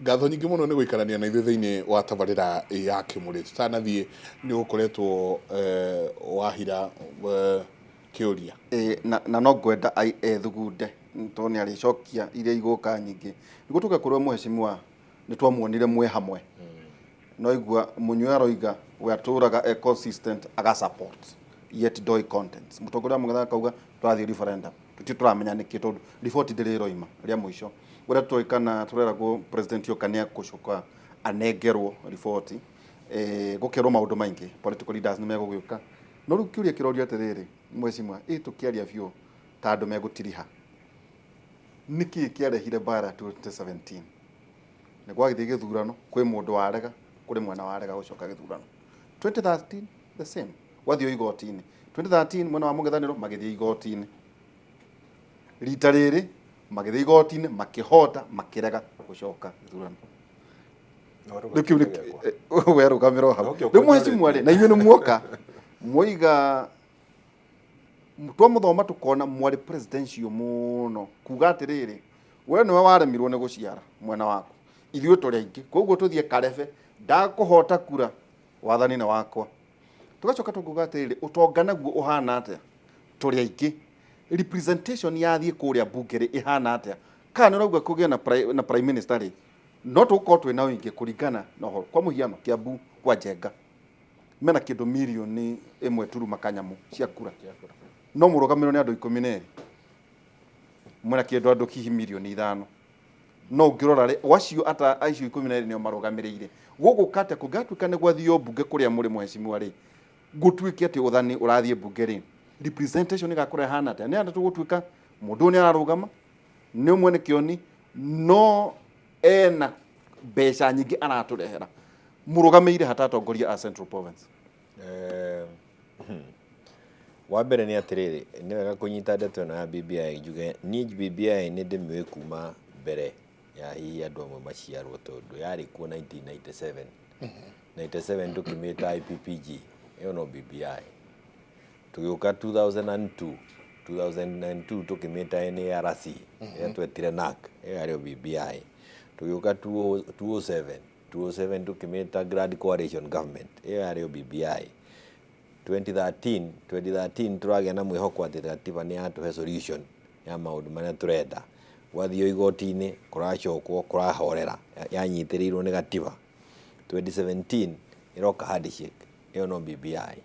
Ngatho nyingĩ mũno nĩ gũikarania na ithuĩ thĩinĩ wa tabarĩra ya Kĩmũrĩ. Tũtanathiĩ nĩ ũkoretwo wahira kĩũria. Ĩĩ, na no ngwenda ethugunde tondũ nĩ arĩcokia iria igũka nyingĩ. Nĩguo tũke kũrĩ we mheshimiwa, nĩ twamuonire mwĩ hamwe. No igua Mũnyue aroiga we atũraga e consistent aga support yet ndoĩ contents. Mũtongoria wa mũng'ethanĩro akauga tũrathiĩ referendum. Tũtirĩ tũramenya nĩkĩ tondũ riboti ndĩrĩ ĩroima rĩa mũico. Ũrĩa tũĩ kana tũreragwo president oka nĩ egũcoka anengerwo riboti. Gũkerwo maũndũ maingĩ, political leaders nĩ megũgĩũka. No rĩu kĩũria kĩrorio atĩrĩrĩ, mheshimiwa, ĩ tũkĩaria biũ ta andũ megũtiriha, nĩkĩ kĩarehire mbara 2017? Nĩ gwagĩthiĩ gĩthurano, kwĩ mũndũ warega, kũrĩ mwena warega gũcoka gĩthurano. 2013 the same, gwathiĩ igoti-inĩ. 2013 mwena wa mũng'ethanĩro magĩthiĩ igoti-inĩ. Rita rĩrĩ magĩthiĩ igoti-inĩ makĩhota makĩrega gũcoka gĩthurano. Rĩu kĩu nĩ werũgamĩra o hau. Rĩu mheshimiwa rĩ, na inyuĩ nĩ muoka mwoiga twamũthoma tũkona mwarĩ presidential mũno kuga atĩrĩrĩ, we nĩwe waremirwo nĩ gũciara mwena waku, ithuĩ tũrĩ aingĩ, koguo tũthiĩ karebe, ndakũhota kura, wathani nĩ wakwa. Tũgacoka tũkuga atĩrĩrĩ, ũtonga naguo ũhana atĩa? Tũrĩ aingĩ. Representation yathiĩ kũrĩa mbunge rĩ, ĩhana atĩa? Kana nĩ ũrauga kũgĩe na prime minister rĩ, no tũgũkorwo twĩna ũingĩ kũringana na ũhoro. Kwa mũhiano, Kiambu kwa Njenga mena kĩndũ mirioni ĩmwe turuma kanyamũ cia kura, no mũrũgamĩrĩrwo nĩ andũ 12, mwena kĩndũ andũ hihi mirioni 5, no ũngĩrora rĩ, wacio ata acio 12 nĩo marũgamĩrĩire. Gũgũka atĩa kũngĩgatuĩka nĩ gwathio mbunge kũrĩa mũrĩ mheshimiwa rĩ, gũtuĩke atĩ ũthani ũrathiĩ mbunge rĩ, representation ĩgakorwo ĩhana atĩa? Nĩ andũ tũgũtuĩka mũndũ ũyũ nĩ ararũgama, nĩ ũmwe nĩ kĩoni, no ena mbeca nyingĩ aratũrehera. Mũrũgamĩire hata atongoria a Central Province? Wa mbere nĩ atĩrĩrĩ, nĩ wega kũnyita ndeto ĩno ya BBI njuge niĩ BBI nĩ ndĩmĩũĩ kuma mbere ya hihi andũ amwe maciarwo tondũ yarĩ kuo 1997. 97 tũkĩmĩta IPPG, ĩyo no BBI. Tũgĩũka 2002, 2002 tũkĩmĩta NARC, ĩrĩa twetire NAC, ĩyo yarĩ o BBI. Tũgĩũka 2007, 2007 tũkĩmĩta Grand Coalition Government, ĩyo yarĩ o BBI. 2013, 2013 tũragĩa na mwĩhoko atĩ gatiba nĩ yatũhe solution ya maũndũ marĩa tũrenda. Gwathio igoti-inĩ, kũracokwo, kũrahorera, yanyitĩrĩirwo nĩ gatiba. 2017 ĩroka handshake, ĩyo no BBI.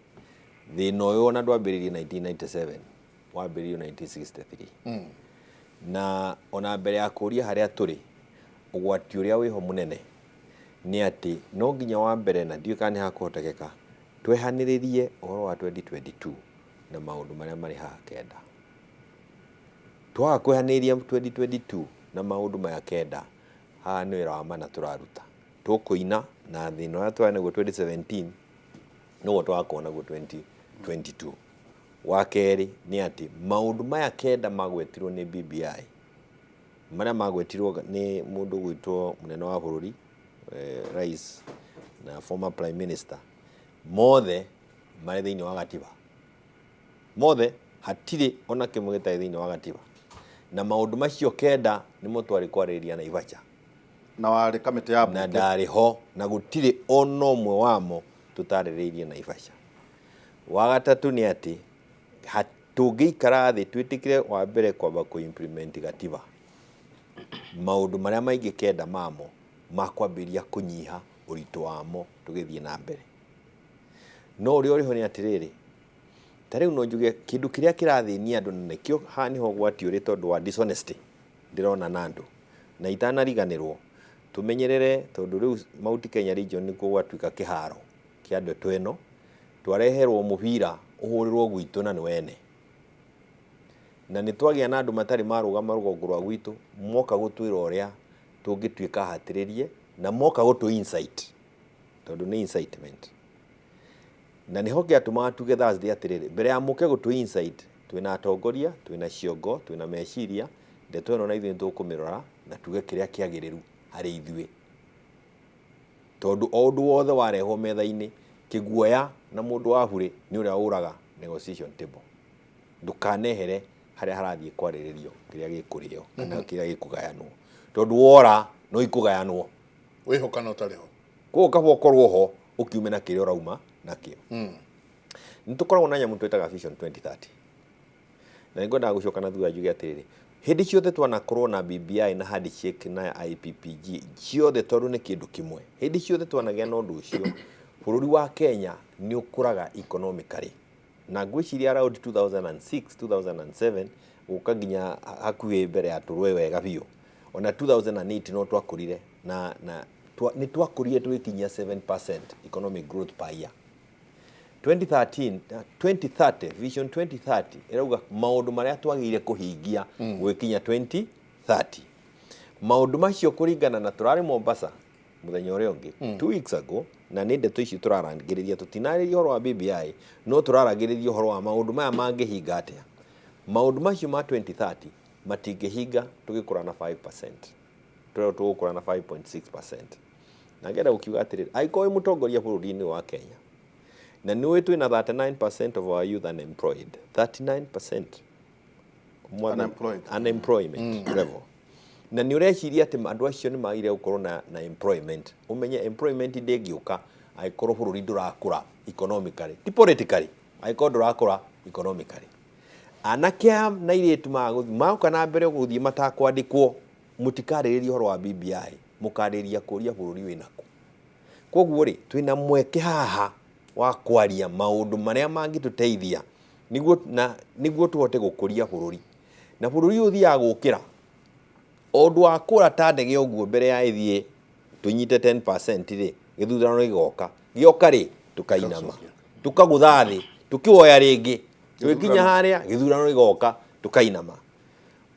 Thĩna ũyũ ona ndwambĩrĩirie 1997, wambĩrĩirio 1963. Na ona mbere ya kũria harĩa tũrĩ, ũgwati ũrĩa wĩho mũnene nĩ atĩ no nginya wa mbere, na ndiũĩ kana nĩ hakũhotekeka, twehanĩrĩrie ũhoro wa 2022 na maũndũ marĩa marĩ haha kenda. Twaga kwehanĩrĩria 2022 na maũndũ maya kenda, haha nĩ wĩra wa mana tũraruta. Tũkũina na thĩna ũrĩa twarĩ naguo 2017 nĩguo tũgakorwo naguo 2022. Wa kerĩ nĩ atĩ maũndũ maya kenda magwetirwo nĩ BBI, marĩa magwetirwo nĩ mũndũ ũgwĩtwo mũnene wa bũrũri, rais na former prime minister, mothe marĩ thĩinĩ wa gatiba. Mothe hatirĩ ona kĩmwe gĩtarĩ thĩinĩ wa gatiba. Na maũndũ macio kenda nĩmo twarĩ kwarĩrĩria Naivasha. Na warĩ kamĩtĩ ya mbunge. Na ndarĩ ho, na gũtirĩ ona ũmwe wamo tũtarĩrĩirie Naivasha. Wa gatatũ nĩ atĩ tũngĩikara thĩ twĩtĩkĩre wa mbere kwamba kũ implement gatiba, maũndũ marĩa maingĩ kenda mamo makwambĩrĩria kũnyiha ũritũ wamo tũgĩthiĩ na mbere. No ũrĩa ũrĩho nĩ atĩrĩrĩ, ta rĩu no njuge kĩndũ kĩrĩa kĩrathĩnia andũ na nĩkĩo haha nĩho ũgwati ũrĩ tondũ wa dishonesty ndĩrona na andũ. Na itanariganĩrwo, tũmenyerere tondũ rĩu Mount Kenya region nĩkuo gwatuĩka kĩharo kĩa ndeto ĩno, twareherwo mũbira ũhũrĩrwo gwitũ na nĩ wene. Na nĩ twagĩa na andũ matarĩ marũgama rũgongo rwa gwitũ, moka gũtwĩra ũrĩa tũngĩtuĩka ahatĩrĩrie, na moka gũtũ incite, tondũ nĩ incitement. Na nĩho kĩatũmaga tuge Thursday atĩrĩrĩ, mbere ya mũke gũtũ incite, twĩna atongoria, twĩna ciongo, twĩna meciria, ndeto ĩno na ithuĩ nĩ tũkũmĩrora na tuge kĩrĩa kĩagĩrĩru harĩ ithuĩ. Tondũ o ũndũ wothe warehwo metha-inĩ, kĩguoya na mũndũ wa burĩ nĩ ũrĩa ũraga negotiation table. Ndũkanehere harĩa harathiĩ kwarĩrĩrio kĩrĩa gĩkũrĩo kana kĩrĩa gĩkũgayanwo. Tondũ wora no ikũgayanwo. Wĩho kana ũtarĩ ho. Koguo kaba ũkorwo ho ũkiume na kĩrĩa ũrauma nakĩo. Nĩ tũkoragwo na nyamũ twĩtaga Vision 2030, na nĩ ngwendaga gũcoka na thutha njuge atĩrĩrĩ, hĩndĩ ciothe twanakorwo na BBI na handshake na IPPG ciothe, tondũ nĩ kĩndũ kĩmwe, hĩndĩ ciothe twanagĩa na ũndũ ũcio, bũrũri wa Kenya nĩ ũkũraga economically. Na ngwĩciria around 2006, 2007 gũka nginya hakuhĩ mbere ya tũrũe wega biũ, ona 2008 no twakũrire na nĩ twakũrire tũgĩkinyia 7% economic growth per year. 2013, 2030, Vision 2030 ĩrauga maũndũ marĩa twagĩrĩire kũhingia gũgĩkinya 2030. Maũndũ macio kũringana na tũrarĩ Mombasa mũthenya ũrĩa ũngĩ 2 weeks ago, na nĩ ndeto ici tũrarangĩrĩria. Tũtinarĩria ũhoro wa BBI, no tũrarangĩrĩria ũhoro wa maũndũ maya mangĩhinga atĩa. Maũndũ macio ma 2030 matingĩhinga tũgĩkũra na 5%, tũrĩa tũgũkũra na 5.6%. Na ngenda gũkiuga atĩrĩrĩ, angĩkorwo wĩ mũtongoria bũrũri-inĩ wa Kenya na nĩ ũĩ twĩna 39% of our youth unemployed, 39% Unemployed. Unemployment level, na nĩ ũreciria atĩ andũ acio nĩ magire gũkorwo na employment, ũmenye employment ndĩngĩũka angĩkorwo bũrũri ndũrakũra economically, ti politically, angĩkorwo ndũrakũra economically. Anake aya na airĩtu magoka na mbere gũthiĩ matakwandĩkwo, mũtikarĩrĩria ũhoro wa BBI, mũkarĩrĩria kũria bũrũri wĩnakũ. Koguo rĩ, twĩna mweke haha wa kwaria maũndũ marĩa mangĩtũteithia nĩguo na nĩguo tũhote gũkũria bũrũri, na bũrũri ũyũ ũthiaga gũkĩra o ũndũ wa kũra ta ndege ũguo mbere ya ĩthiĩ tũnyite 10% rĩ, gĩthurano gĩgoka, gĩoka rĩ, tũkainama, tũkagũtha thĩ, tũkĩwoya rĩngĩ, tũgĩkinya harĩa gĩthurano gĩgoka, tũkainama.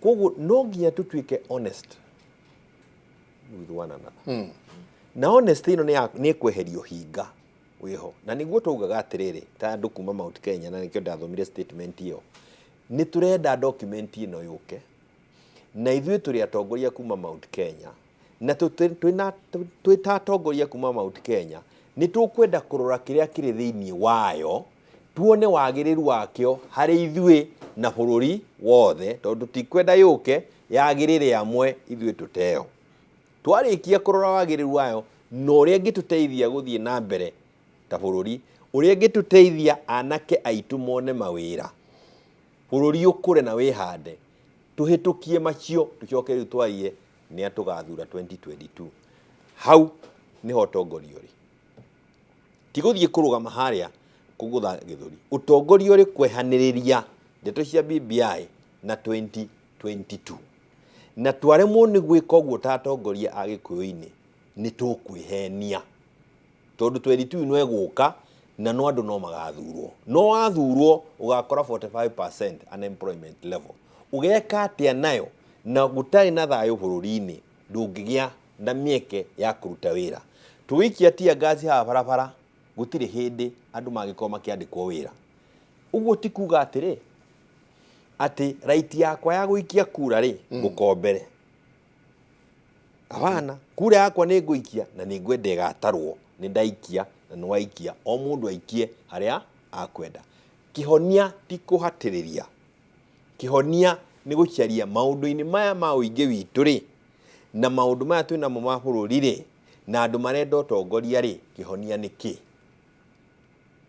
Koguo no nginya tũtuĩke honest with one another, na honesty ĩno nĩ ĩkweheria ũhinga wĩho, na nĩguo twaugaga atĩrĩrĩ, ta andũ kuma Mount Kenya, na nĩkĩo ndathomire statement ĩyo, nĩ tũrenda document ĩno yũke, na ithuĩ tũrĩ atongoria kuma Mount Kenya, na twĩ ta atongoria kuma Mount Kenya nĩ tũkwenda kũrora kĩrĩa kĩrĩ thĩinĩ wayo, tuone wagĩrĩru wakĩo harĩ ithuĩ na bũrũri wothe, tondũ tikwenda yũke yagĩrĩre amwe ithuĩ tũteo. Twarĩkia kũrora wagĩrĩru wayo na ũrĩa ĩngĩtũteithia gũthiĩ na mbere ta bũrũri, ũrĩa ĩngĩtũteithia anake aitũ mone mawĩra, bũrũri ũkũre na wĩhande, tũhĩtũkie macio, tũcoke rĩu twarie nĩ atũgathura 2022. Hau nĩho ũtongoria ũrĩ, ti gũthiĩ kũrũgama harĩa kũgũtha gĩthũri. Ũtongoria ũrĩ kwehanĩrĩria ndeto cia BBI na 2022, na twaremwo nĩ gwĩka ũguo ta atongoria a gĩkũyũ-inĩ, nĩ tũkwĩhenia, tondũ 22 no ĩgũka na no andũ no magathurwo, no wathurwo ũgakora 45% unemployment level. Ũgeka atĩa nayo na gũtarĩ na thayũ bũrũri-inĩ? Ndũngĩgĩa na mĩeke ya kũruta wĩra. Tũgĩikia tear gas haha barabara, gũtirĩ hĩndĩ andũ mangĩkorwo makĩandĩkwo wĩra. Ũguo ti kuga atĩrĩ atĩ right yakwa ya gũikia kura rĩ ngũkombere abana, kura yakwa nĩ ngũikia na nĩ ngwenda ĩgatarwo nĩ ndaikia na nĩ waikia, o mũndũ aikie harĩa akwenda. Kĩhonia ti kũhatĩrĩria, kĩhonia nĩ gũcaria maũndũ-inĩ maya ma ũingĩ witũ rĩ, na maũndũ maya twĩ namo ma bũrũri rĩ, na andũ marenda ũtongoria rĩ, kĩhonia nĩ kĩ?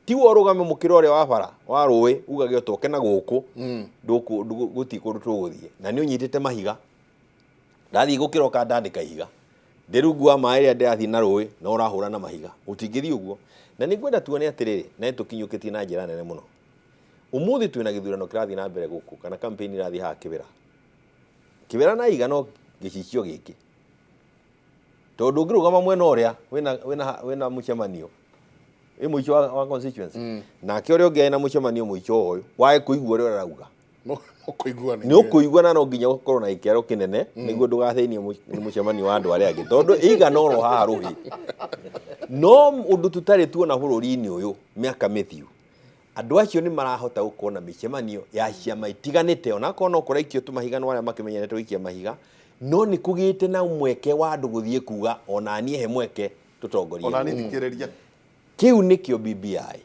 Tiwe ũrũgame mũkĩra ũrĩa wa bara wa rũĩ ugage ũtoke na gũkũ gũtirĩ kũndũ tũgũthiĩ, na nĩ ũnyitĩte mahiga, ndathiĩ gũkĩra ũkandandĩka ihiga, ndĩ rungu wa maĩ rĩrĩa ndĩrathiĩ na rũĩ na ũrahũra na mahiga, gũtingĩthiĩ ũguo. Na nĩ ngwenda tuone atĩrĩrĩ, na nĩ tũkinyũkĩtie na njĩra nene mũno. Ũmũthĩ twĩna gĩthurano kĩrathiĩ na mbere gũkũ, kana campaign irathiĩ haha Kĩbĩra. Kĩbĩra na iga no gĩcicio gĩkĩ, tondũ ũngĩrũgama mwena ũrĩa wĩna mũcemanio ĩ mũico wa constituency, nake ũrĩa ũngĩ ena mũcemanio mũico ũyũ, wage kũigua ũrĩa ũrauga. Ũkũigua. Nĩ ũkũigua, na no nginya ũkorwo na gĩkĩro kĩnene nĩguo ndũgathĩnie nĩ mũcemanio wa andũ arĩa angĩ, tondũ igana oro haha rũhĩ no ũndũ tũtarĩ tuona bũrũri-inĩ ũyũ mĩaka mĩthiu. Andũ acio nĩ marahota gũkorwo na mĩcemanio ya ciama itiganĩte, onakorwo no kũraikio tũmahiga no arĩa makĩmenyerete gũikia mahiga, no nĩ kũgĩte na mweke wa andũ gũthiĩ kuga ona niĩ he mweke tũtongorie. Ona niĩ thikĩrĩria. Kĩu nĩkĩo BBI,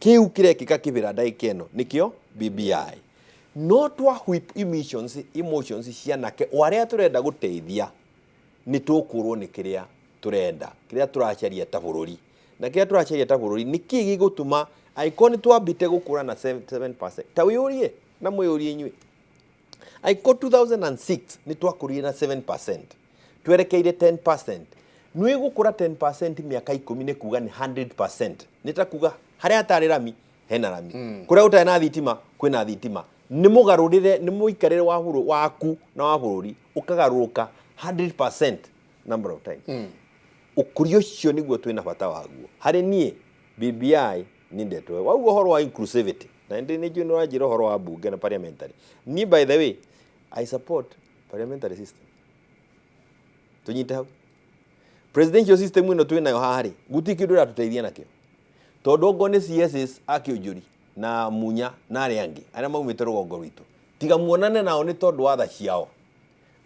kĩu kĩrekĩka Kĩbĩra ndagĩka ĩno nĩkĩo BBI. No twa whip emotions cia anake o arĩa tũrenda gũteithia. Nĩ tũkũrwo nĩ kĩrĩa tũrenda, kĩrĩa tũracaria ta bũrũri. Na kĩrĩa tũracaria ta bũrũri nĩ kĩĩ gĩgũtũma angĩkorwo nĩ twambĩte gũkũra na 7%, ta wĩyũrie na mwĩyũrie inyuĩ, angĩkorwo 2006 nĩ twakũrire na 7% twerekeire 10%, nĩ gũkũra 10% mĩaka 10 nĩ kuga nĩ 100%. Nĩ ta kuga harĩa hatarĩ rami hena rami, kũrĩa gũtarĩ na thitima kwĩna thitima. Nĩ mũgarũrĩre, nĩ mũikarĩre wa waku na wa bũrũri ũkagarũrũka 100% number of times. Ũkũria ũcio nĩguo twĩna bata waguo. Harĩ niĩ BBI nĩ ndeto wauga ũhoro wa inclusivity, na nĩ njũĩ nĩ ũranjĩra ũhoro wa bunge na parliamentary. Niĩ, by the way, I support parliamentary system. Tũnyite hau. Presidential system ĩno twĩ nayo haha rĩ, gũtirĩ kĩndũ ĩratũteithia nakĩo, tondũ okorwo nĩ CSs a Kĩũnjũri na Munya na arĩa angĩ arĩa maumĩte rũgongo rwitũ, tiga muonane nao nĩ tondũ wa tha ciao,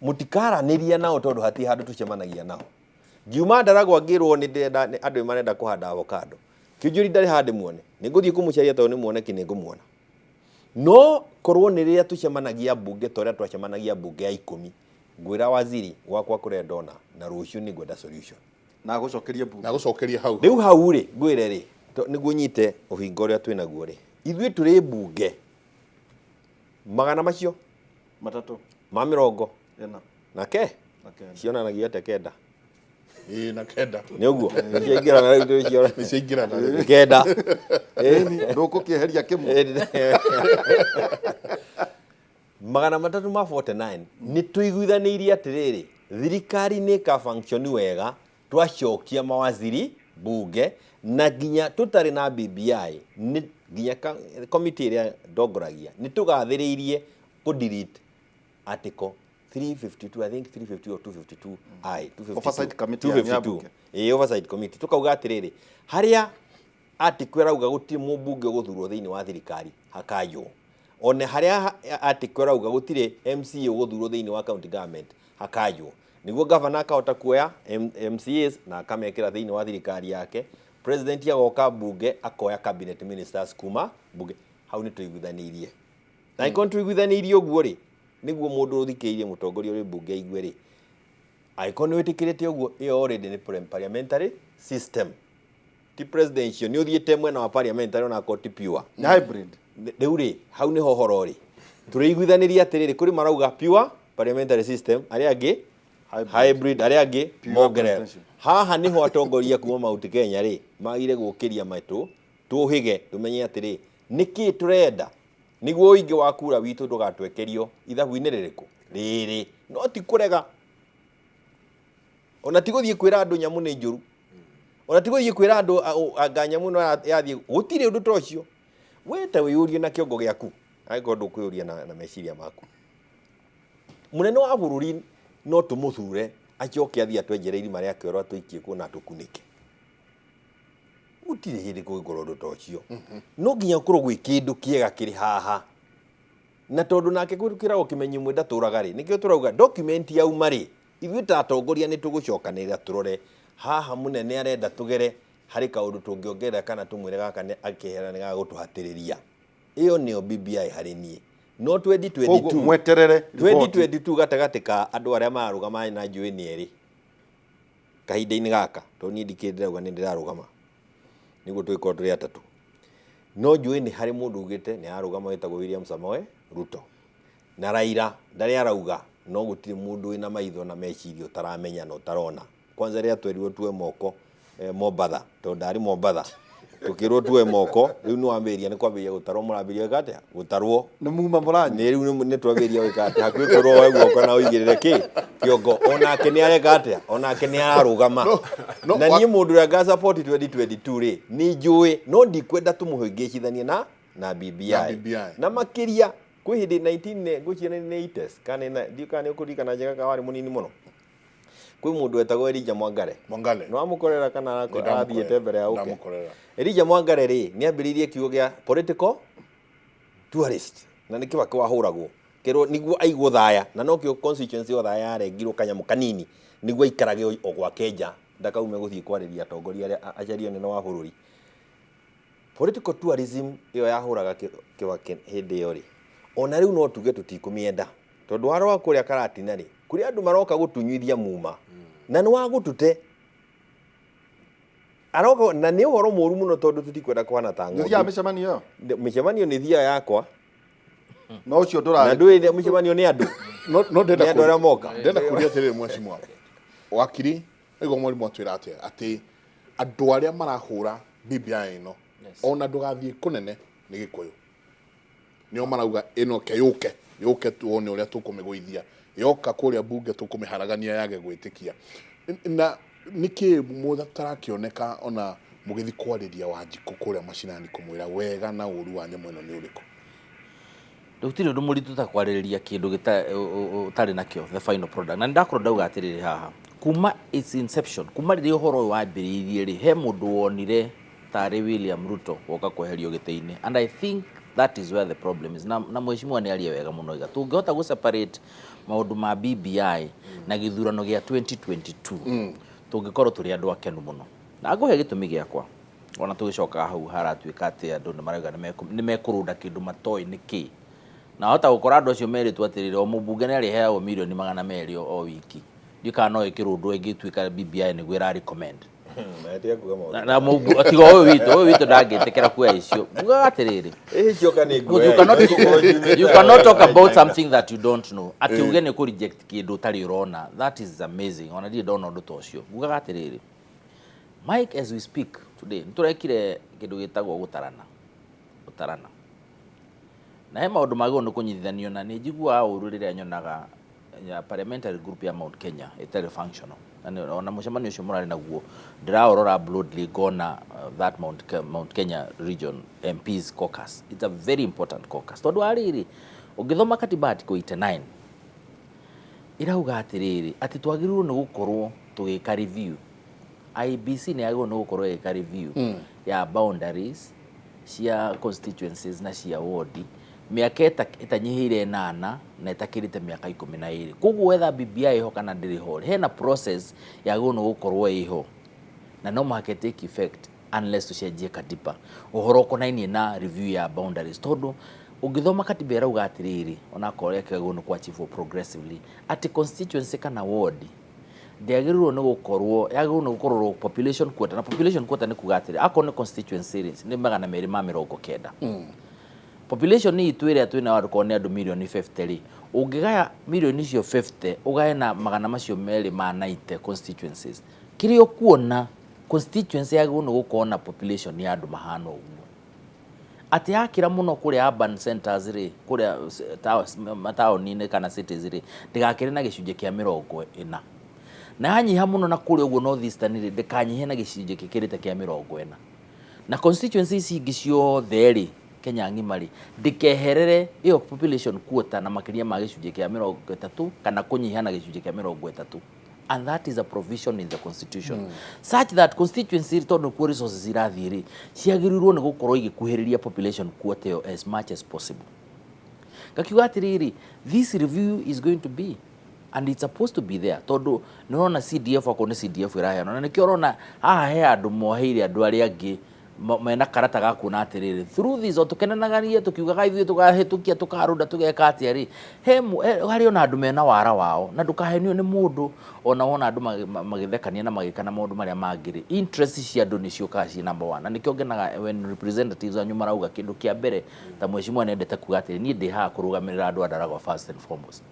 mũtikaranĩria nao tondũ hatirĩ handũ tũcemanagia nao. Ngiuma Ndaragwa ngĩrwo nĩ ndĩrenda andũ marenda kũhanda avocado. Kĩũnjũri ndarĩ handũ muone, nĩ ngũthiĩ kũmũcaria tondũ nĩ muoneki nĩ ngũmuona. No korwo nĩ rĩrĩa tũcemanagia mbunge ta ũrĩa twacemanagia mbunge ya 10, ngwĩra waziri gwakwa kũrĩa ndona na rũciũ nĩ ngwenda solution. Na gũcokeria mbunge. Na gũcokeria hau. Rĩu hau rĩ, ngwĩre rĩ, nĩguo nyite ũhinga ũrĩa twĩ naguo rĩ, ithuĩ tũrĩ mbunge magana macio 3 ma mĩrongo 4 na ke na 9. Cionanagia atĩa 9? Ĩĩ, na 9. Nĩ ũguo nĩciaingĩrana rĩu tũciona. Nĩ ciaingĩrana rĩu. 9. Ndũkũkĩeheria kĩmwe. 349 nĩ tũiguithanĩirie atĩrĩrĩ, thirikari nĩ ĩka function wega twacokia mawaziri bunge, na nginya tũtarĩ na BBI nĩ nginya committee ĩrĩa ndongoragia nĩ tũgathĩrĩirie kũ delete article 352, I think 352 or 252 I 252. Oversight committee ya 252. bunge. Ĩĩ, oversight committee. Tukauga atĩrĩrĩ, harĩa article ĩrauga gũtirĩ mũmbunge ũgũthurwo thĩinĩ wa thirikari hakaywo, ona harĩa article ĩrauga gũtirĩ MCA ũgũthurwo thĩinĩ wa county government hakaywo, nĩguo governor akahota kuoya MCAs na akamekĩra thĩinĩ wa thirikari yake. President agoka bunge akoya cabinet ministers kuma bunge. Hau nĩ tũiguithanĩirie, na angĩkorwo nĩ tũiguithanĩirie ũguo rĩ, nĩguo mũndũ ũthikĩrĩirie mũtongoria ũrĩ bunge aigue rĩ, angĩkorwo nĩ wĩtĩkĩrĩte ũguo, ĩyo already nĩ parliamentary system, ti presidential. Nĩ ũthiĩte mwena wa parliamentary onakorwo ti pure. Nĩ hybrid. Rĩu rĩ, hau nĩho ũhoro rĩ tũrĩiguithanĩria atĩrĩrĩ, kũrĩ marauga pure parliamentary system, arĩa angĩ Hybrid. hybrid, arĩa angĩ Pure mongerera. presidential. Haha nĩho atongoria kuma Mount Kenya rĩ magire gũkĩria maitũ tũhĩge tũmenye atĩrĩ, nĩkĩ tũrenda, nĩguo ũingĩ wa kura witũ ndũgatwekerio ithabu-inĩ rĩrĩkũ rĩrĩ. No ti kũrega, ona ti gũthiĩ kwĩra andũ nyamũ nĩ njũru, ona ti gũthiĩ kwĩra andũ anga nyamũ ĩno yathiĩ, gũtirĩ ũndũ ta ũcio. We ta wĩyũrie na kĩongo gĩaku, angĩkorwo ndũkwĩyũria na meciria maku. Mũnene wa bũrũri no tũmũthure acoke athiĩ atwenjere irima rĩa kĩoro, atũikie kuo na atũkunĩke. Gũtirĩ hĩndĩ kũngĩkorwo ũndũ ta ũcio. No nginya gũkorwo gwĩ kĩndũ kĩega kĩrĩ haha, na tondũ nake kwĩragwo kĩmenyi ũmwe ndatũraga rĩ, nĩkĩo tũrauga document yauma rĩ, ithuĩ ta atongoria nĩ tũgũcokanĩrĩra tũrore haha mũnene arenda tũgere harĩ kaũndũ tũngĩongerera kana tũmwĩre gaka nĩ akĩhera nĩ gagũtũhatĩrĩria. Ĩyo nĩyo BBI harĩ niĩ. No Koguo 2022 mweterere riboti. 2022 gatagatĩ ka andũ arĩa mararũgama na njũĩ nĩ erĩ kahinda-inĩ gaka, tondũ niĩ ndikĩrĩ ndĩrauga nĩ ndĩrarũgama nĩguo tũgĩkorwo tũrĩ atatũ, no njũĩ nĩ harĩ mũndũ ugĩte nĩ ararũgama wĩtagwo William Samoei Ruto, na Raila ndarĩ arauga, no gũtirĩ mũndũ wĩna maitho na meciria ũtaramenya na ũtarona. Kwanza rĩrĩa twerirwo tuoe moko Mombatha, tondũ ndarĩ Mombatha, tũkĩrwo tuoe moko, rĩu nĩ wambĩrĩria, nĩ kwambĩrĩria gũtarwo, mũrambĩrĩria gwĩka atĩa? Gũtarwo. Nĩ muma mũranyua. Nĩ rĩu nĩ twambĩrĩria gwĩka atĩa? Hakuhĩ kwĩrwo woe guoko na ũigĩrĩre kĩ kĩongo. Onake nĩ areka atĩa? Onake nĩ ararũgama. No, Na niĩ mũndũ ũrĩa nga support 2022 rĩ, nĩ njũĩ, no ndikwenda tũmũhĩngĩcithanie na BBI. Na BBI. Na makĩria kwĩ hĩndĩ 19 ngwĩciria nĩ 80s kana ndiũ kana nĩ ũkũririkana njega kana warĩ mũnini mũno, kwĩ mũndũ wetagwo Elijah Mwangare. Mwangale. Nĩ wamũkorera kana Nĩ ndamũkorera. arathiĩte mbere ya ũke? Ndamũkorera. Elijah Mwangare rĩ, nĩ ambĩrĩirie kiugo gĩa political tourist, na nĩ Kibaki wahũragwo kerwo nĩguo aigwo thaya, na nokĩo constituency o thaya yarengirwo kanyamũ kanini nĩguo aikarage o gwake nja, ndakaume gũthiĩ kwarĩria atongoria arĩa acaria ũnene wa bũrũri. Political tourism ĩyo yahũraga Kibaki hĩndĩ ĩyo rĩ, ona rĩu no tuge tũtikũmĩenda, tondũ warora kũrĩa Karatina rĩ, kũrĩ andũ maroka gũtunyuithia muma. Na nĩ wa gũtũte aroka na nĩ ũhoro mũru mũno tondũ tũtikwenda kũhana ta Nĩ ũthiaga ng'ondu. mĩcemanio ĩyo? Mĩcemanio nĩ thiaga yakwa. No ũcio Na ndũrarĩ. ndũĩ mĩcemanio nĩ andũ. No no ndenda Nĩ andũ arĩa moka. Ndenda kũria atĩrĩrĩ, mheshimiwa wakiri, aigua mwarimũ atwĩra atĩa atĩ andũ arĩa marahũra BBI ĩno ona ndũgathiĩ kũnene nĩ Gĩkũyũ nĩo marauga ĩno ke yũke yũke tuone ũrĩa tũkũmĩgũithia, yoka kũrĩa bunge tũkũmĩharagania yage gwĩtĩkia. Na nĩkĩ mũtarakĩoneka ona mũgĩthiĩ kwarĩria Wanjikũ kũrĩa macinani kũmwĩra wega na ũru wa nyamũ ĩno nĩ ũrĩkũ? Gũtirĩ ũndũ mũritũ ta kwarĩrĩria kĩndũ ũtarĩ nakĩo, the final product. Na nĩ ndakorwo ndauga atĩrĩrĩ haha, kuma its inception, kuma rĩrĩa ũhoro ũyũ wambĩrĩirie rĩ, he mũndũ wonire tarĩ William Ruto woka kweherio gĩtĩ-inĩ, and I think that is where the problem is. Na mheshimiwa nĩ arie wega mũno, iga tũngĩhota gũ separate maũndũ ma BBI na gĩthurano gĩa 2022, tũngĩkorwo tũrĩ andũ akenu mũno. Na ngũhe gĩtũmi gĩakwa, ona tũgĩcokaga hau haratuĩka atĩ andũ nĩ marauga nĩ mekũrũnda kĩndũ matoĩ nĩ kĩ. Na hota gũkora andũ acio merĩtwo atĩrĩrĩ, o mũmbunge nĩ arĩheagwo mirioni 200 o wiki. Ndiũ kana no ĩkĩrũndwo ĩngĩtuĩka BBI nĩguo ĩra recommend. Na tiga kuga maũndũ. Na tiga ũyũ witũ ndangĩtĩkĩra kuoya icio. Ngugaga atĩrĩrĩ, Ĩĩ, cioka nĩ Because you cannot talk about something that you don't know. Atĩ uge nĩ kũ reject kĩndũ ũtarĩ ũrona. That is amazing. Ona ndirĩ ndona ũndũ ta ũcio. Ngugaga atĩrĩrĩ, Mike, as we speak today, nĩ tũrekire kĩndũ gĩtagwo gũtarana. Gũtarana. Na he maũndũ magĩrĩirwo nĩ kũnyitithanio, na nĩ njiguaga ũru rĩrĩa nyonaga ya parliamentary group ya Mount Kenya ĩtarĩ functional. Na ona mũcemanio ũcio mũrarĩ naguo ndĩraũrora broadly, ngona that Mount Kenya region MPs caucus, it's a very important caucus, tondũ wa rĩrĩ, ũngĩthoma katiba article 89 ĩrauga atĩrĩrĩ, atĩ twagĩrĩirwo nĩ gũkorwo tũgĩka review, IEBC nĩ yagĩrĩirwo nĩ gũkorwo ĩgĩka review ya boundaries cia constituencies na cia ward mĩaka ĩtanyihĩire 8 na ĩtakĩrĩte mĩaka 12. Koguo wetha BBI ĩho kana ndĩrĩ ho, hena process yagĩrĩirwo nĩ gũkorwo ĩho, na no mũhaka take effect unless tũcenjie katiba ũhoro ũkonainie na review ya boundaries, tondũ ũngĩthoma katiba ĩrauga atĩrĩrĩ, onakorwo ĩkagĩrĩirwo nĩ kũ-achieve progressively, atĩ constituency kana ward ndĩagĩrĩirwo nĩ gũkorwo, yagĩrĩirwo nĩ gũkorwo population quota. Na population quota nĩ kuga atĩrĩ, akorwo nĩ constituency rĩ, nĩ 290, population itũ ĩrĩa twĩnayo andũ korwo nĩ andũ mirioni 50 rĩ, ũngĩgaya mirioni icio 50 ũgae na 290 constituencies, kĩrĩa ũkuona constituency yagĩrĩirwo nĩ gũkorwo na population ya andũ mahana ũguo, atĩ yakĩra mũno kũrĩa urban centers rĩ, kũrĩa mataũni-inĩ kana cities rĩ, ndĩgakĩre na gĩcunjĩ kĩa 40, na yanyiha mũno na kũrĩa ũguo north eastern rĩ, ndĩkanyihe na gĩcunjĩ gĩkĩrĩte kĩa 40, na constituency ici ingĩ ciothe rĩ, Kenya ng'ima rĩ, ndĩkeherere ĩyo population quota na makĩria ma gĩcunjĩ kĩa 30 kana kũnyiha na gĩcunjĩ kĩa 30. And that is a provision in the constitution, such that constituency, tondũ kuo resources irathiĩ rĩ, ciagĩrĩirwo nĩ gũkorwo igĩkuhĩrĩria population quota ĩyo as much as possible. Ngakiuga atĩrĩrĩ, this review is going to be and it's supposed to be there, tondũ nĩ ũrona CDF, akorwo nĩ CDF ĩraheanwo, na nĩkĩo ũrona haha he andũ moheire andũ arĩa angĩ mena karata ga kuona atĩrĩrĩ, through this o tũkenanagia tũkiugaga ithuĩ tũkahĩtũkia tũkarũnda tũgeka atĩa rĩ, he harĩ ona andũ mena wara wao. Na ndũkahenio nĩ mũndũ ona wona andũ magĩthekania na magĩkana maũndũ marĩa mangĩ rĩ, interest cia andũ nĩ ciũkaga ciĩ number one. Na nĩkĩo ngenaga when representatives anyu marauga kĩndũ kĩa mbere, ta mheshimiwa nĩendete kuga atĩrĩ, niĩ ndĩ haha kũrũgamĩrĩra andũ a Ndaragwa first and foremost,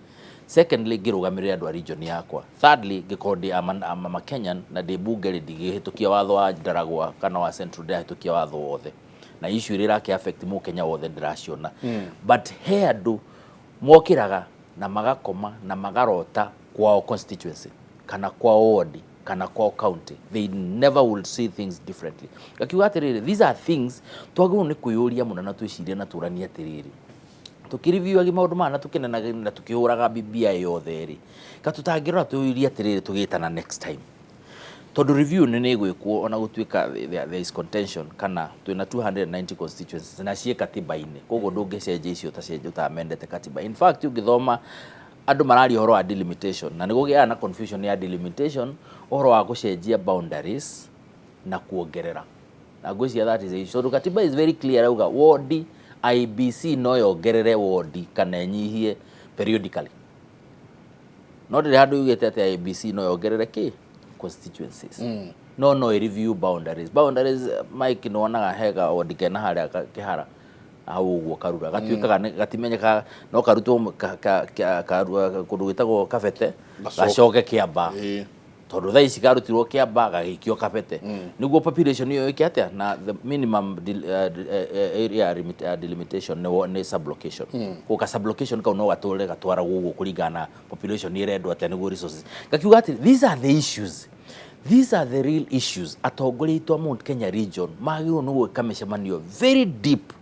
secondly ngĩrũgamĩrĩra andũ a region yakwa, thirdly ngĩkorwo ndĩ I'm a Kenyan na ndĩ bunge rĩ, ndigĩhĩtũkia watho wa Ndaragwa kana wa Central, ndĩrahĩtũkia watho wothe na issue iria irake affect mũkenya wothe ndĩraciona. But he andũ mokĩraga na magakoma na magarota kwao constituency kana kwao ward kana kwao county. They never will see things differently. Ngakiuga atĩrĩrĩ, these are things twagĩrĩirwo nĩ kwĩyũria mũno na twĩcirie na tũranie atĩrĩrĩ, tũkĩriviewagi maũndũ maya na tũkĩnenaga na tũkĩhũraga BBI yothe rĩ, ka tũtangĩrora twĩyũrie atĩrĩrĩ, tũgĩtana next time, tondũ review nĩ ĩgwĩkwo, ona gũtuĩka there is contention kana twĩna 290 constituencies na ciĩ katiba-inĩ, koguo ndũngĩcenjia icio ũtacenjia ũtamendete katiba. In fact, ũngĩthoma andũ mararia ũhoro wa delimitation, na nĩ gũgĩaga na confusion ya delimitation, ũhoro wa gũcenjia boundaries na kuongerera, na ngwĩciria that is the issue, tondũ katiba is very clear, rauga ward IEBC no yongerere ward kana ĩnyihie periodically, no ndĩrĩ handũ yugĩte atĩ IEBC no yongerere kĩ. constituencies. No ĩ review boundaries. Boundaries, Mike, nĩ wonaga hega ward kena harĩa kĩhara hau ũguo karura gatuĩkaga gatimenyekaga no karutwo kũndũ gwĩtagwo Kabete. Gacoke. Gacoke Kĩamba. Tondũ thaa ici karutirwo Kĩamba gagĩikio Kabete nĩguo population ĩyo ĩke atĩa na the minimum area delimitation nĩ sublocation. Koguo ka sublocation kau no gatũre gatwaragwo ũguo kũringana na population ĩrendwo atĩa nĩguo resources. Ngakiuga atĩ these are the issues, these are the real issues. Atongoria aitũ a Mount Kenya region magĩrĩirwo nĩ gwĩka mĩcemanio very deep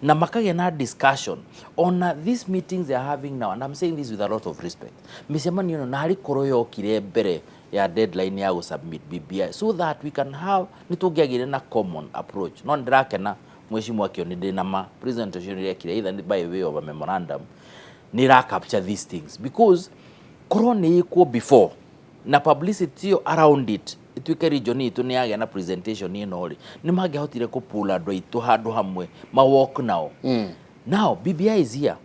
na makagĩa na discussion ona these meetings they are having now, and I'm saying this with a lot of respect. Mĩcemanio ĩno narĩ korwo yokire mbere ya deadline ya gũsubmit BBI so that we can have, nĩ tũngĩagĩire na common approach. No nĩndĩrakena mheshimiwa Kĩoni, ndĩ na ma presentation ĩrĩa ekire either by way of a memorandum nĩ ĩra capture these things, because korwo nĩ ĩkwo before na publicity ĩyo around it ĩtuĩke region itũ nĩ yagĩa na presentation ĩno rĩ, nĩ mangĩahotire kũpula andũ aitũ handũ hamwe ma walk nao. Now BBI is here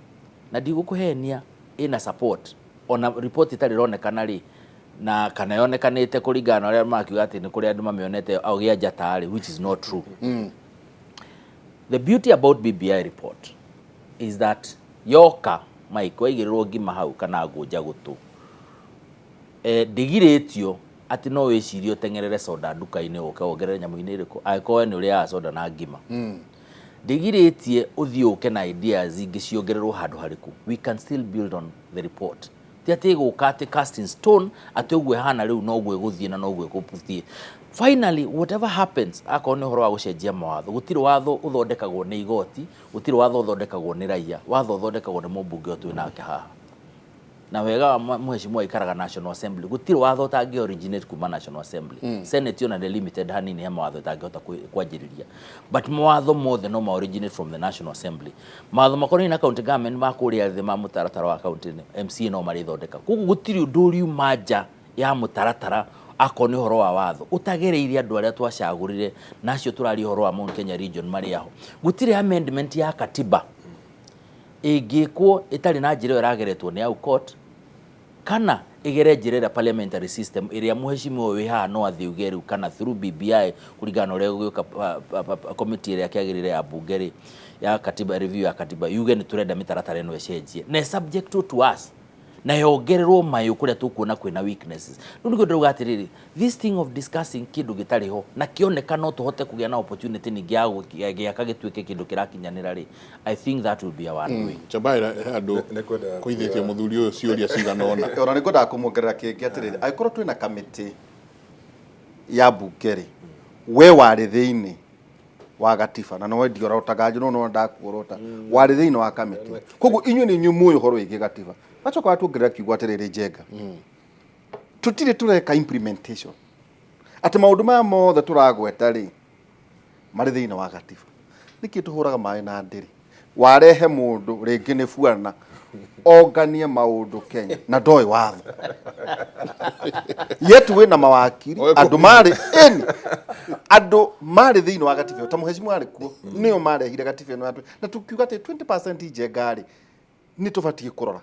na ndigũkũhenia ĩna support ona report ĩtarĩ ĩronekana rĩ na kana yonekanĩte kũringana na ũrĩa makiuga atĩ nĩ kũrĩ andũ mamĩonete agĩa njata rĩ, which is not true. The beauty about BBI report is that yoka, Mike, waigĩrĩrwo ngima hau kana ngũnja gũtũ, ndigirĩtio atĩ no wĩcirie ũteng'erere soda nduka-inĩ ũke wongerere nyamũ-inĩ ĩrĩkũ angĩkorwo we nĩ ũrĩaga soda na ngima. Ndigirĩtie ũthiĩ ũke na ideas ingĩ ciongererwo handũ harĩkũ. We can still build on the report. Ti atĩ ĩgũka atĩ cast in stone, atĩ ũguo ĩhana rĩu noguo ĩgũthiĩ na noguo ĩgũthiĩ. Finally, whatever happens, akorwo nĩ ũhoro wa gũcenjia mawatho, gũtirĩ watho ũthondekagwo nĩ igoti, gũtirĩ watho ũthondekagwo nĩ raia, watho ũthondekagwo nĩ mũmbunge ũyũ twĩ nake haha. Na wega wa mheshimiwa aikaraga National Assembly, gũtirĩ watho ũtangĩ originate kuma National Assembly. Senate ona nĩ limited hanini he mawatho ĩtangĩhota kwanjĩrĩria, but mawatho mothe no ma originate from the National Assembly. Mawatho makonainie na county government ma kũrĩa thĩ ma mũtaratara wa county MCA no marĩthondeka. Koguo gũtirĩ ũndũ ũriuma nja ya mũtaratara akorwo nĩ ũhoro wa watho ũtagereire andũ arĩa twacagũrire na acio tũraria ũhoro wa Mount Kenya region marĩ aho. Gũtirĩ amendment ya katiba ĩngĩkwo ĩtarĩ na njĩra ĩyo ĩrageretwo nĩ au court kana ĩgere njĩra ĩrĩa parliamentary system ĩrĩa mũheshimiwa wĩ haha no athiĩ uge rĩu kana through BBI kũringana na ũrĩa gũgĩũka committee ĩrĩa kĩagĩrĩire ya bunge rĩ ya katiba, review ya katiba, yuge nĩ tũrenda mĩtaratara ĩno ĩcenjie na subject to us na yongererwo mayũ kũrĩa tũkuona kwĩna weaknesses. Rĩu nĩguo ndĩrauga atĩrĩrĩ, this thing of discussing kĩndũ gĩtarĩ ho na kĩoneka no tũhote kũgĩa na opportunity ningĩ ya gũgĩaka gĩtuĩke kĩndũ kĩrakinyanĩra rĩ, I think that will be our doing. Chabaira he andũ Nĩ kwenda kũithĩtie mũthuri ũyũ ciũria cigana ũna. Ona nĩ ngwendaga kũmuongerera kĩngĩ atĩrĩrĩ, angĩkorwo twĩna kamĩtĩ ya mbunge rĩ, we warĩ thĩinĩ wa gatiba na no ndiorotaga njũ no ndakuorota warĩ thĩinĩ wa kamĩtĩ, koguo inyuĩ nĩ inyuĩ mũĩ ũhoro wĩgiĩ gatiba. Gacoka watuongerera kiugo atĩrĩrĩ, Njenga, tũtirĩ tũreka implementation atĩ maũndũ maya mothe tũragweta rĩ marĩ thĩinĩ wa gatiba. Nĩkĩ tũhũraga maĩ na ndĩrĩ warehe mũndũ rĩngĩ nĩ buana onganie maũndũ Kenya na ndoĩ watho yetu wĩna mawakiri Oe andũ marĩ ĩni andũ marĩ thĩinĩ wa gatiba ĩyo ta mũhecimiwa arĩ kuo nĩo marehire gatiba ĩno ya na tukiuga atĩ 20% Njenga rĩ nĩ tũbatiĩ kũrora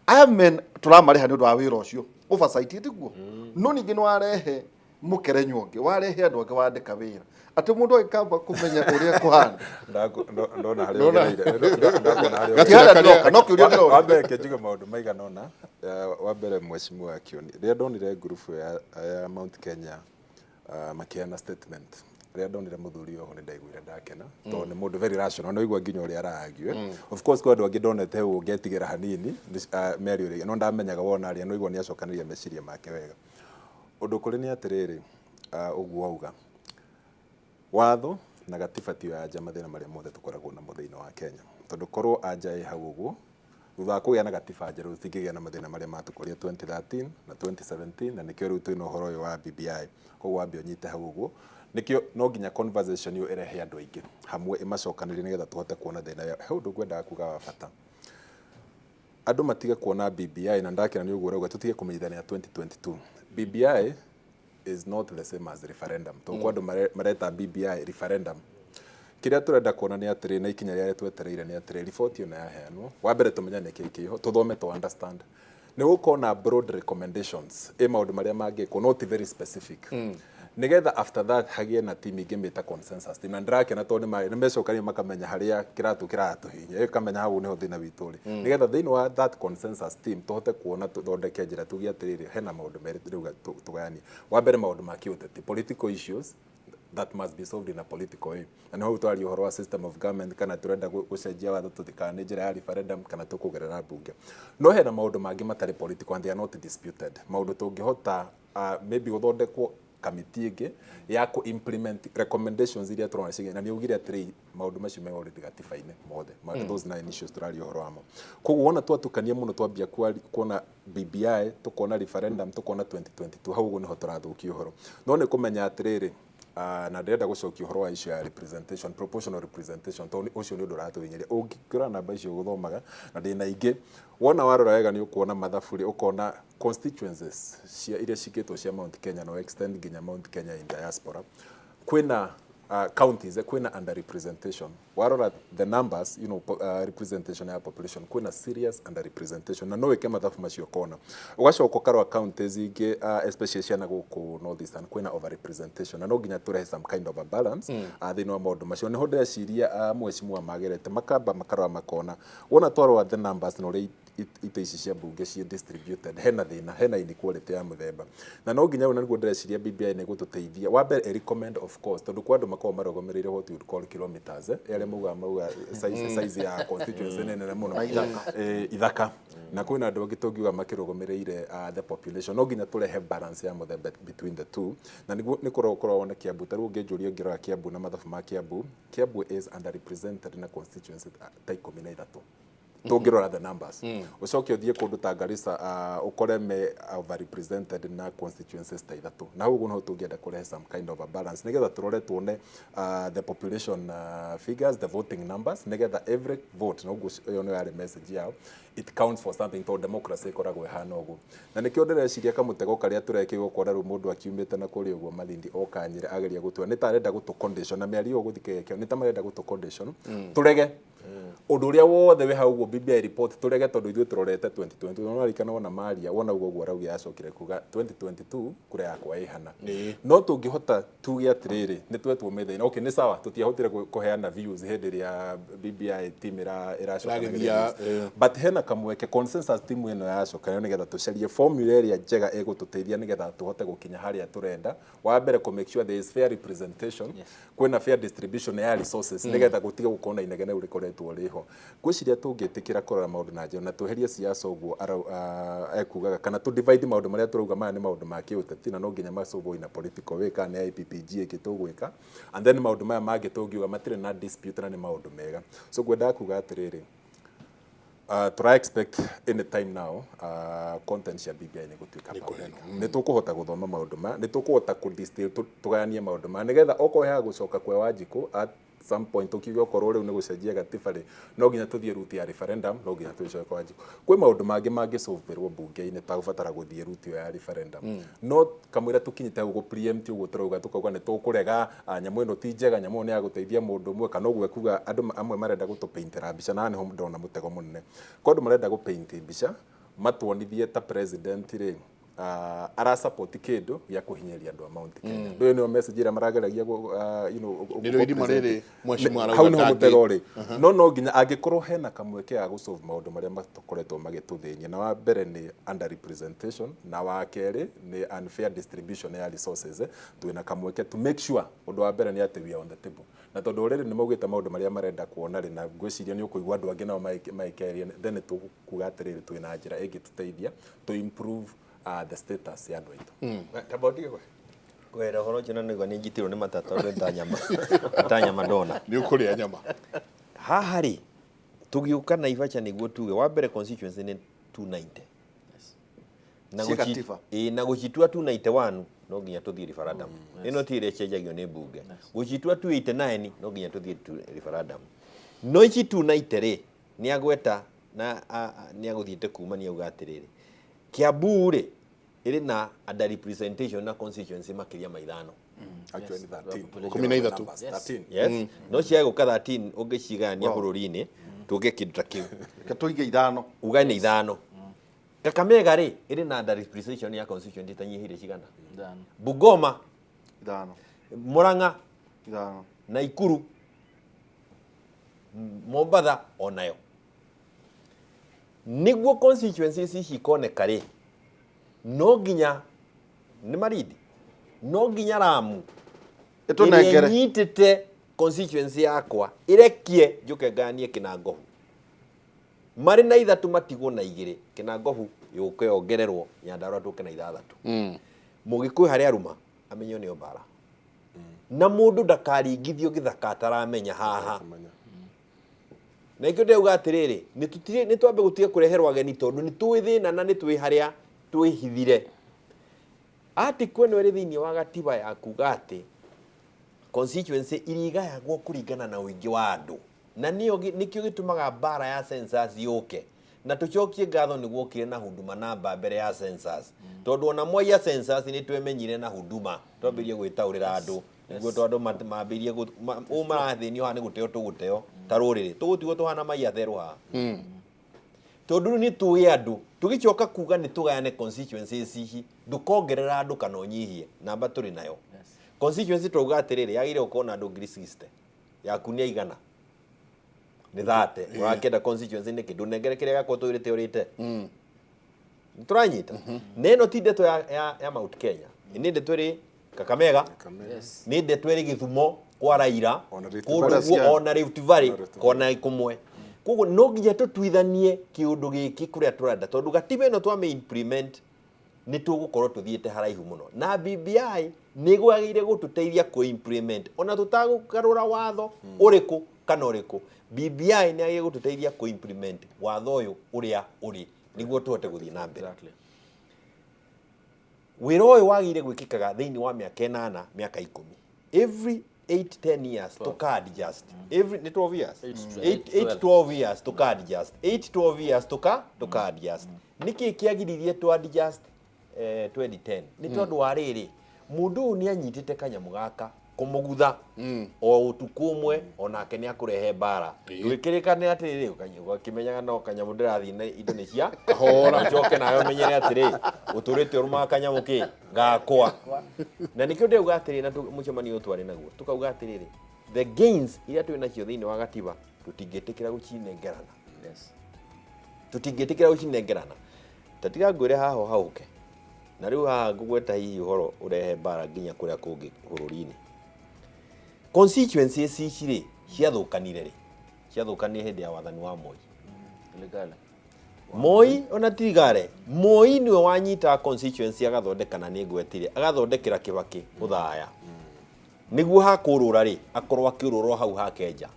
aya men tũramarĩha nĩ ũndũ wa wĩra ũcio oversight tiguo. No ningĩ nĩ warehe mũkerenyo ũngĩ, warehe andũ angĩ wandĩka wĩra atĩ mũndũ agĩkamba kũmenya ũrĩa kũhana. Ndona harĩa Ndona. ũgereire. Ndakuona harĩa Gacĩra Ti harĩa karĩa- ndĩroka, no kĩũria ndĩroria. Wa mbere reke njuge maũndũ maigana ũna. Wa mbere mheshimiwa Kioni, rĩrĩa ndonire ngurubu ya Mount Kenya makĩheana statement, rĩrĩa ndonire mũthuri ũyũ nĩ ndaiguire ndakena tondũ nĩ mũndũ very rational no igua nginya ũrĩa araague. Of course kwĩ andũ angĩ ndonete ũũ ngetigĩra hanini mĩario ĩrĩa no ndamenyaga wona aria no igua nĩ acokanĩria meciria make wega. Ũndũ kũrĩ nĩ atĩrĩrĩ, ũguo auga watho na gatiba tiyo anja mathĩna marĩa mothe tũkoragwo namo thĩinĩ wa Kenya, tondũ korwo anja ĩ hau ũguo thutha wa kũgĩa na gatiba njerũ tũtingĩgĩa na mathĩna marĩa matũkorire 2013 na 2017 na nĩkĩo rĩu twĩna ũhoro ũyũ wa BBI. Koguo wambe ũnyite hau ũguo nĩkĩo no nginya conversation ĩyo ĩrehe andũ aingĩ hamwe ĩmacokanĩrie nĩgetha tũhote kuona thĩna. He ũndũ ngwendaga kuga wa bata, andũ matige kuona BBI na ndakena nĩ ũguo ũrauga tũtige kũmenyithania 2022. BBI is not the same as referendum tondũ kwa andũ mareta BBI referendum. Kĩrĩa tũrenda kuona nĩ atĩrĩ na ikinya rĩrĩa twetereire nĩ atĩrĩ, riboti ĩno yaheanwo, wa mbere tũmenye nĩkĩĩ kĩho, tũthome tũ understand. Nĩ gũkorwo na broad recommendations ĩ maũndũ marĩa mangĩkwo, no ti very specific, nigetha after that hagĩe na team ingĩ mĩta consensus team. Na ndĩrakena tondũ nĩ mecokania makamenya harĩa kĩratũ kĩratũhihinya, ĩkamenya hau nĩho thĩna witũ ũrĩ, nĩgetha thĩinĩ wa that consensus team tũhote kuona tũthondeke njĩra tuge atĩrĩrĩ, hena maũndũ merĩ rĩu tũgayanie. Wa mbere, maũndũ ma kĩũteti, political issues that must be solved in a political way, na nĩho twaria ũhoro wa system of government, kana tũrenda gũcenjia watho, tũtikana nĩ njĩra ya referendum kana tũkũgerera mbunge. No hena maũndũ mangĩ matarĩ political and they are not disputed, maũndũ tũngĩhota maybe gũthondekwo kamiti ĩngĩ ya kũ implement recommendations iria tũrona ciĩgiĩ. Na nĩ augire atĩrĩ, maũndũ macio me already gatiba-inĩ mothe, those nine issues tũraria ũhoro wamo. Koguo wona twatukania mũno, twambia kuona BBI, tukona referendum, tukona 2022, hau ũguo nĩho tũrathũkia ũhoro. No nĩ kũmenya atĩrĩrĩ, na ndĩrenda gũcokia ũhoro wa issue ya representation, proportional representation, tondũ ũcio nĩ ũndũ ũratũhinyĩria. Ũngĩkora namba icio gũthomaga na ndĩna ingĩ, wona warora wega nĩ ũkuona mathabu rĩ, ũkona constituencies cia iria cikĩtwo cia Mount Kenya no extend nginya Mount Kenya in diaspora, kwĩna counties kwĩna underrepresentation. Warora the numbers, representation ya population, kwĩna serious underrepresentation, na no wĩke mathabu macio kona. Ũgacoka ũkarora counties ingĩ, especially ciana gũkũ North Eastern, kwĩna overrepresentation, na no nginya tũrehe some kind of a balance thĩinĩ wa maũndũ macio. Nĩho ndĩreciria mheshimiwa magerete makamba makarora makona, wona twarora the numbers na ũrĩa ite ici cia mbunge ciĩ distributed, hena thĩna, hena inequality ya mũthemba, na no nginya rĩu, na nĩguo ndĩreciria BBI nĩ gũtũteithia. Wa mbere, recommend of course, tondũ kwa andũ makoragwo marũgamĩrĩire what you would call kilometers, arĩa mauga size ya constituency nĩ nene mũno. Na ithaka. Ithaka, na kwĩna andũ angĩ tũngiuga makĩrũgamĩrĩire the population. No nginya tũrehe balance ya mũthemba between the two, na nĩguo nĩ kũrorwo na Kiambu. Ta rĩu ũngĩnjũria, ngĩrora Kiambu na mathabu ma Kiambu, Kiambu is underrepresented na constituency ta 13 tũngĩrora the numbers. Ũcoke ũthiĩ kũndũ ta Garissa, ũkore me overrepresented na constituencies ta ithatũ. Na hau ũguo noho tũngĩenda kũrehe some kind of a balance, nĩgetha tũrore tuone the population figures, the voting numbers, nĩgetha every vote, na ũguo ĩyo nĩyo yarĩ message yao, it counts for something, tondũ democracy ĩkoragwo ĩhana ũguo. Na nĩkĩo ndĩreciria kamũtego karĩa tũrekĩirwo, kuona rĩu mũndũ akiumĩte na kũrĩa ũguo Malindi oka Nyĩrĩ ageria gũtua nĩ ta arenda gũtũ condition na mĩario ĩyo gũthikĩrĩria, nĩ ta marenda gũtũ condition tũrege ũndũ ũrĩa wothe wĩ hau ũguo BBI report, tũrege tondũ ithuĩ tũrorete 2022. No ririkana wona maria wona ũguo ũguo arauga yacokire kuga 2022 kura yakwa ĩhana. No tũngĩhota tuge atĩrĩrĩ, nĩ twetwo metha-inĩ, okay, nĩ sawa, tũtiahotire kũheana views hĩndĩ ĩrĩa BBI team ĩracokanagĩrĩria Ĩragĩthia, views. But hena kamweke consensus team ĩno yacokanĩrĩrio nĩgetha tũcarie formula ĩrĩa njega ĩgũtũteithia nĩgetha tũhote gũkinya harĩa tũrenda. Wa mbere, kũ make sure there is fair representation, kwĩna fair distribution ya resources, nĩgetha gũtige gũkorwo na inegene rĩu rĩkoretwo rĩho. Ngwĩciria tũngĩtĩkĩra kũrora maũndũ na njĩra na tweherie siasa ũguo ekugaga, kana tũ divide maũndũ marĩa tũrauga maya nĩ maũndũ ma kĩũteti na no nginya masolvwo in a political way, kana nĩ IPPG ĩngĩ tũgwĩka, and then maũndũ maya mangĩ tũngiuga matirĩ na dispute na nĩ maũndũ mega. So ngwendaga kuga atĩrĩrĩ, tura expect any time now content cia BBI nĩ gũtuĩka public. Nĩ tũkũhota gũthoma maũndũ maya, nĩ tũkũhota kũ-distill, tũgayanie maũndũ maya, nĩgetha okorwo he gũcoka kwa Wanjikũ at some point, ũkiuga okorwo rĩu nĩ gũcenjia gatiba rĩ, no nginya tũthiĩ route ya referendum, no nginya tũcoke kwa Wanjikũ. Kwĩ maũndũ mangĩ mangĩsolverwo mbunge-inĩ tagũbatara gũthiĩ route ĩyo ya referendum. No kamũira tũkinyĩte hau gũ preempt ũguo tũrauga, tũkauga nĩ tũkũrega, nyamũ ĩno ti njega, nyamũ ĩno nĩ ya gũteithia mũndũ ũmwe, kana ũguo ekuga, andũ amwe marenda gũtũpaintĩra mbica, na haha nĩho ndona mũtego mũnene. Kwa andũ marenda gũpaint mbica matuonithie ta president rĩ arasupport kĩndũ gĩa kũhinyĩrĩria andũ a Mount Kenya. Ndũĩ nĩyo message ĩrĩa marageragia Nĩrĩo irima rĩrĩ mheshimiwa arauga hau nĩho mũtego ũrĩ. No nginya angĩkorwo hena kamweke ga gũsolve maũndũ marĩa makoretwo magĩtũthĩnia, na wa mbere nĩ underrepresentation, na wa kerĩ nĩ unfair distribution ya resources, twĩna kamweke to make sure ũndũ wa mbere nĩ atĩ we are on the table. Na tondũ already nĩ maugĩte maũndũ marĩa marenda kuona rĩ, na ngwĩciria nĩ ũkũigua andũ angĩ nao magĩkĩaria, then tũkuga atĩrĩrĩ, twĩna njĩra ĩngĩtũteithia to improve the status ya andũ aitũ. Tamba ũtige kwe. Kwera ũhoro ũcio na nĩgua nĩ njitirwo nĩ mata tondũ nĩ ta nyama, nĩ ta nyama ndona. Nĩ ũkũrĩa nyama. Haha rĩ, tũgĩũka Naivasha nĩguo tuge wa mbere constituency nĩ 290 na Cia gatiba. Ĩĩ, na gũcitua 291 no nginya tũthiĩ referendum. Ĩno ti ĩrĩa ĩcenjagio nĩ mbunge. Gũcitua 289 no nginya tũthiĩ referendum. No ici 290 rĩ, nĩ agweta na nĩ agũthiĩte kuma nĩ auga atĩrĩrĩ, Kiambu rĩ ĩrĩ na underrepresentation na constituency makĩria ma ithano. Actually 13. 13. Numbers, 13. Yes, no ciage gũka 13 ũngĩcigayania bũrũri-inĩ tũge kĩndũ ta kĩu. Reke tũige ithano. Uga nĩ ithano. Kakamega rĩ ĩrĩ na under representation ya constituency itanyihĩire cigana? Ithano. Bungoma 5. Murang'a 5. Naikuru, Mombatha onayo. Nĩguo constituencies ici ikoneka rĩ, no nginya nĩ Malindi, no nginya Lamu ĩrĩa Ĩtũnengere. ĩnyitĩte constituency yakwa ĩrekie njũke ngayanie Kĩnangohu. Marĩ na 3 matigwo na 2, Kĩnangohu yũke yongererwo Nyandarua tũke na 6. Mũgĩkũyũ harĩa aruma amenywo nĩyo mbara. Na mũndũ ndakaringithio gĩthaka ataramenya haha. Na ikĩo ndĩrauga atĩrĩrĩ, nĩ twambe gũtiga kũreherwo ageni tondũ nĩ tũĩ thĩna na nĩ tũĩ harĩa twĩhithire. Article ĩno ĩrĩ thĩinĩ wa gatiba ya kuga atĩ constituency iria igayagwo kũringana na ũingĩ wa andũ. Na nĩkĩo gĩtũmaga mbara ya census yũke. Na tũcokie ngatho nĩ guokire na Huduma namba mbere ya census. Tondũ ona mwai ya census nĩ twemenyire na Huduma, twambĩrĩrie gwĩtaũrĩra andũ. Nĩguo tondũ mambĩrĩrie ũũ marathĩnio haha nĩ gũteo tũgũteo ta rũrĩrĩ. Tũgũtigwo tũhana mai atherũ haha. Tondũ rĩu nĩ tũĩ andũ, tũgĩcoka kuga nĩ tũgayane constituencies ici, ndũkongerera andũ kana ũnyihie, namba tũrĩ nayo. Constituency twauga atĩrĩrĩ, yagĩrĩire gũkorwo na andũ ngiri 60. Yaku nĩ aigana? Nĩ 30. Ũrakĩenda constituency nĩkĩ? Ndũnengere kĩrĩa gĩakwa tũrĩte ũrĩte. Nĩtũranyita? Na ĩno ti ndeto ya Mount Kenya. Nĩ ndeto ĩrĩ Kakamega. Nĩ ndeto ĩrĩ Gĩthumo kwa Raila, Ona Rift kũndũ Valley. guo, ona Rift Valley, Ona Rift Valley. kona kũmwe. Koguo no nginya tũtuithanie kĩũndũ gĩkĩ kũrĩa tũrenda, tondũ gatiba ĩno twamĩ implement nĩ tũgũkorwo tũthiĩte haraihu mũno. Na BBI nĩ gwagĩrĩire gũtũteithia kũ implement ona tũtagũgarũra watho ũrĩkũ kana ũrĩkũ. BBI nĩ yagĩrĩire gũtũteithia kũ implement watho ũyũ ũrĩa ũrĩ nĩguo tũhote gũthiĩ na mbere. Wĩra ũyũ wagĩrĩire gwĩkĩkaga thĩinĩ wa mĩaka 8, mĩaka 10. Every 8-10 years tũka adjust. Every nĩ 12 years. Eight, 8, 12 years tũka adjust. 8, 12 years tũka adjust. Nĩkĩ kĩagiririe tũ adjust 2010? Nĩ tondũ wa rĩrĩ, mũndũ ũyũ nĩ anyitĩte kanyamũ gaka kũmũgutha o ũtukũ ũmwe, onake nĩ akũrehe mbara. Gwĩkĩrĩka nĩ atĩrĩrĩ, ũgakĩmenyaga no kanyamũ ndĩrathiĩ na indo nĩ cia Kahora. Ũcoke nawe ũmenyere atĩrĩ, ũtũrĩte ũrũmaga kanyamũ kĩ gakwa. Na nĩkĩo ndĩrauga atĩrĩrĩ, na mũcemanio ũyũ twarĩ naguo, tũkauga atĩrĩrĩ, the gains iria twĩ nacio thĩinĩ wa gatiba tũtingĩtĩkĩra gũcinengerana. Tũtingĩtĩkĩra gũcinengerana. Ta tiga ngwĩre haha ũhauke. Na rĩu haha ngũgweta hihi ũhoro ũrehe mbara nginya kũrĩa kũngĩ bũrũri-inĩ. Constituencies ici rĩ, ciathũkanire rĩ? Ciathũkanire hĩndĩ ya wathani wa Moi. Ligale. Moi ona ti Ligale. Moi nĩwe wanyitaga constituency agathondeka, na nĩ ngwetire, agathondekera Kibaki Mũthaya. Nĩguo hakũrũra rĩ, akorwo akĩũrũra hau hake nja.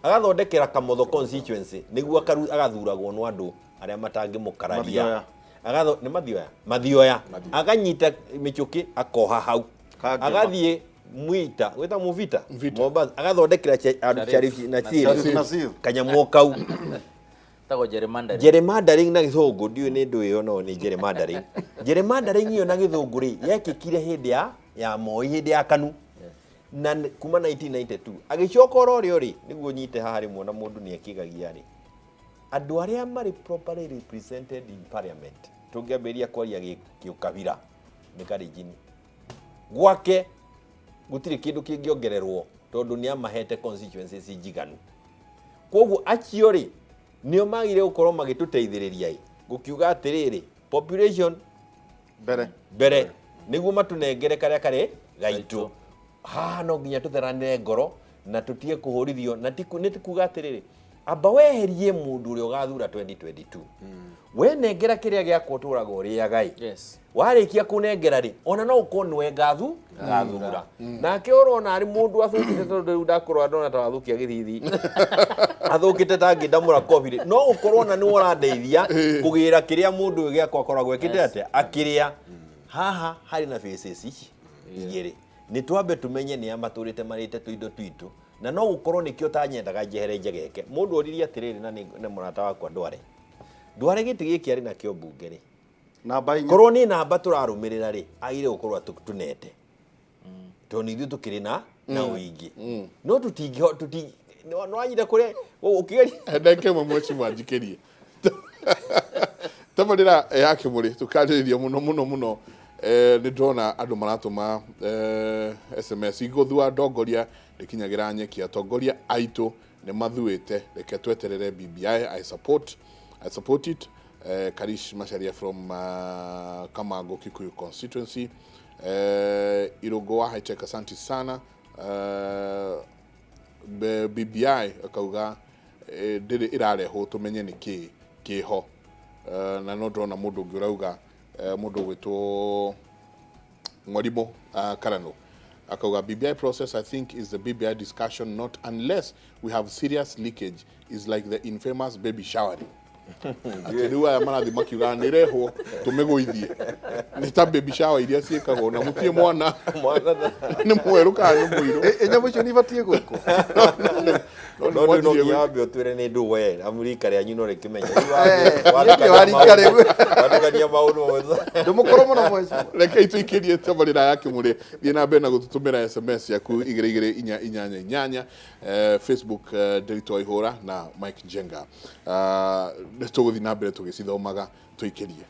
Agathondekera Kamotho constituency nĩguo agathuragwo nĩ andũ arĩa matangĩmũkararia. Mathioya. Agatho, nĩ Mathioya? Mathioya. Aganyita mĩchũkĩ akoha hau. Kangema. Agathiĩ Mwita, gwĩta Muvita? Mvita. Mombasa. Agathondekera andũ Sharif Sharif Nasir. Sharif Nasir. Kanyamũ kau. Tagwo gerrymandering. Gerrymandering na gĩthũngũ, ndiũĩ nĩ ndũĩ ĩyo no nĩ gerrymandering. Gerrymandering ĩyo na gĩthũngũ rĩ, yekĩkire hĩndĩ ya Moi, hĩndĩ ya KANU. Na kuma 1992. Agĩcoka oro rĩo rĩ, nĩguo nyite haha rĩmwe na mũndũ nĩ ekĩgagia rĩ. Andũ arĩa marĩ properly represented in parliament, tũngĩambĩrĩria kwaria gĩũkabira, nĩ Kalenjin. Gwake gũtirĩ kĩndũ kĩngĩongererwo tondũ nĩ amahete constituencies njiganu. Koguo acio rĩ, nĩo magire gũkorwo magĩtũteithĩrĩria ĩ, gũkiuga atĩrĩrĩ, population mbere mbere nĩguo matũnengere karĩa karĩ gaitũ. Haha no nginya tũtheranĩre ngoro na tũtige kũhũrithio, na nĩ tikuga atĩrĩrĩ, amba weherie mũndũ ũrĩa ũgathura 2022. We nengera kĩrĩa gĩakwa ũtũraga ũrĩaga ĩ. Warĩkia kũnengera rĩ, ona no ũkorwo nĩwe ngathura. Nake ũrona arĩ mũndũ athũkĩte tondũ rĩu ndakorwo ndona ta wathũkia gĩthithi. Athũkĩte ta ngĩndamũra kobi rĩ, no ũkorwo ona nĩwe ũrandeithia kũgĩra kĩrĩa mũndũ ũyũ gĩakwa akoragwo ekĩte atĩa, akĩrĩa. Haha harĩ na faces ici igĩrĩ. Nĩ twambe tũmenye nĩ a matũrĩte marĩte tũindo twitũ, na no gũkorwo nĩkĩo tanyendaga njehere njegeke. Mũndũ oririe atĩrĩrĩ, na nĩ mũrata wakwa Ndware. Ndware gĩtĩ gĩkĩ arĩ nakĩo mbunge rĩ. Namba inya. Korwo nĩ namba tũrarũmĩrĩra rĩ, agĩrĩire gũkorwo tũnete. Tondũ nĩ ithuĩ tũkĩrĩ na ũingĩ. No tũtingĩho-, nĩ wanyita kũrĩa, ũkĩgeria. Ndagĩka ĩmwe mheshimiwa njikĩrie. Tabarĩra ya Kĩmũrĩ tũkarĩrĩria mũno mũno mũno. Nĩ ndĩrona andũ maratũma SMS igũthua ndongoria ndĩkinyagĩra nyeki. Atongoria aitũ nĩ mathuĩte, reke tweterere BBI. I support it. Karish Macharia from Kamango Kikuyu constituency. Irũngũ wa Hitech, asante sana. BBI akauga ndĩrĩ ĩrarehwo tũmenye nĩ kĩ kĩho. Na no ndĩrona mũndũ ũngĩ ũrauga, mũndũ ũgwĩtwo Mwarimũ Karano akauga BBI process, I think, is the BBI discussion, not unless we have serious leakage, is like the infamous baby showering. Atĩ rĩu aya marathiĩ makiugaga nĩ rehwo tũmĩgũithie, nĩ ta baby shower iria ciĩkagwo na mũtirĩ mwana nĩ mwerũ kana nĩ mũirũ. Ĩ nyamũ icio nĩ ibatiĩ gwĩkwo? No no rĩu no nĩ nginya wambe ũtwĩre nĩ ndũ we amu rika rĩanyu no rĩkĩmenya. Nĩkĩ wa rika rĩu? Watukania maũndũ mamwe. Ndũmũkũrũ mũno, mheshimiwa. Reke itũikĩrie tabarĩra ya Kĩmũrĩ. Thiĩ na mbere na gũtũtũmĩra SMS yaku 22488, Facebook, Nderitu Waihũra na Mike Njenga. Nĩ tũgũthiĩ na mbere tũgĩcithomaga tũikĩrie.